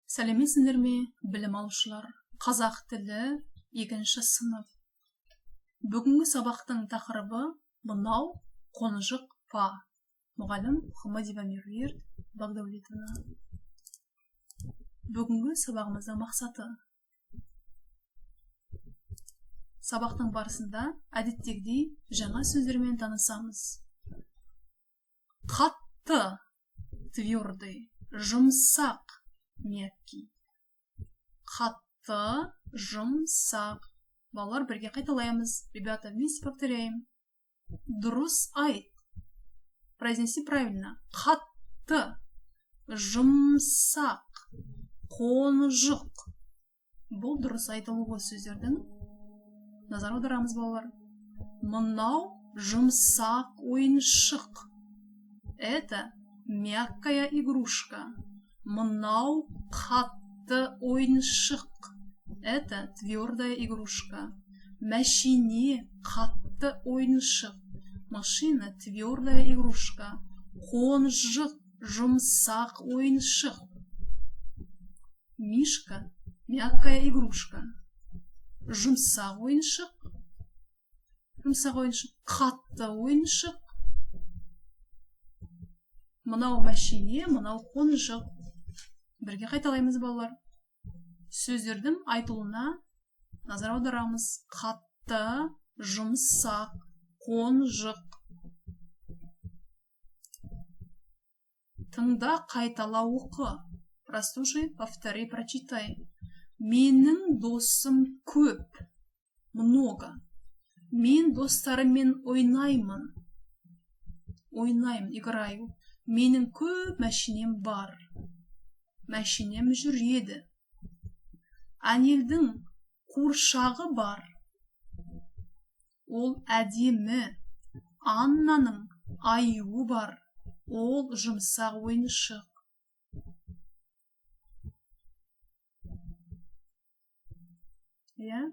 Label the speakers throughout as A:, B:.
A: Сәлеметсіңдер ме, білім алушылар? Қазақ тілі 2-ші сынып. Бүгінгі сабақтың тақырыбы мынау қонжық па. Мұғалім Мұхаммадиева Меруерт Багдәулетовна. Бүгінгі сабағымыздың мақсаты: сабақтың барысында әдеттегідей жаңа сөздермен танысамыз. Қатты, твердый, жұмсақ, мягкий. Қатты, жұмсақ. Балалар, бірге қайталаймыз. Ребята, вместе повторяем. Дұрыс айт. Произнеси правильно. Қатты, жұмсақ, қонжық. Бұл дұрыс айтылуы сөздердің. Назар аударамыз, балалар. Мынау жұмсақ ойыншық. Это мягкая игрушка. Мынау қатты ойыншық. Это твердая игрушка. Мәшине қатты ойыншық. Машина твердая игрушка. Қонжық жұмсақ ойыншық. Мишка мягкая игрушка. Жұмсақ ойыншық. Жұмсақ ойыншық, қатты ойыншық. Мынау мәшине, мынау қонжық. Бірге қайталаймыз, балалар. Сөздердің айтылуына назар аударамыз. Қатты, жұмсақ, қонжық. Тыңда, қайтала, оқы. Прослушай, повтори, прочитай. Менің досым көп. Много. Мен достарыммен ойнаймын. Ойнаймын, играю. Менің көп мәшинем бар. Мәшинем жүреді. Әнелдің қуыршағы бар. Ол әдемі. Аннаның аюы бар. Ол жұмсақ ойыншық. Иә,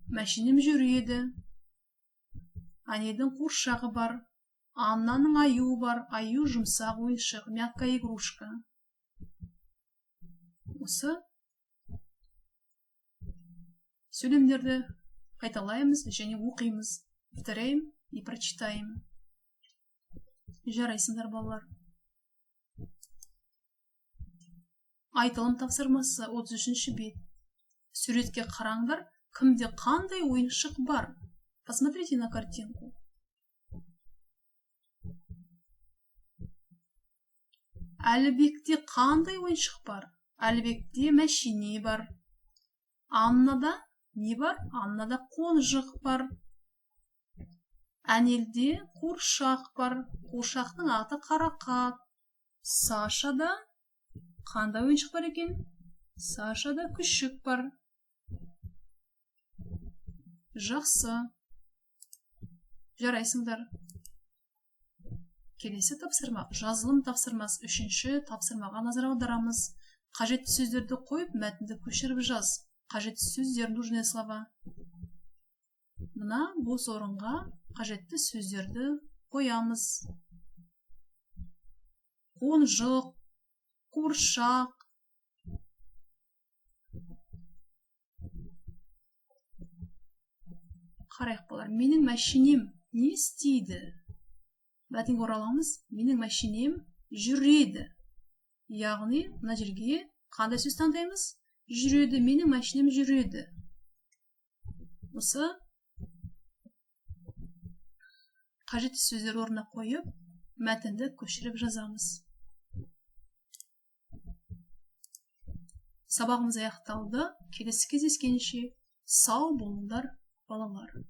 A: мәшинем жүреді. Әнелдің қуыршағы бар. Аннаның аюы бар. Аю жұмсақ ойыншық, мягкая игрушка. Осы сөйлемдерді қайталаймыз және оқимыз. Повторяем и прочитаем. Жарайсыңдар, балалар. Айтылым тапсырмасы 33-ші бет. Суретке қараңдар, кімде қандай ойыншық бар? Посмотрите на картинку. Әлібекте қандай ойыншық бар? Әлібекте мәшине бар. Аннада не бар? Аннада қонжық бар. Әнелде қуыршақ бар. Қуыршақтың аты Қарақат. Сашада қандай ойыншық бар екен? Сашада күшік бар. Жақсы. Жарайсыңдар. Келесі тапсырма, жазылым тапсырмасы 3-ші тапсырмаға назар аударамыз. Қажетті сөздерді қойып, мәтінді көшіріп жаз. Қажетті сөздер, нужные слова. Мына бос орынға қажетті сөздерді қоямыз. Қонжық, қуыршақ. Қарайық, балалар. Менің мәшинем не істейді? Мәтінге ораламыз. Менің мәшинем жүреді. Яғни мына жерге қандай сөз таңдаймыз? Жүреді. Менің мәшинем жүреді. Осы қажетті сөздер орнына қойып, мәтінді көшіріп жазамыз. Сабағымыз аяқталды. Келесі кездескенше сау болыңдар, балалар.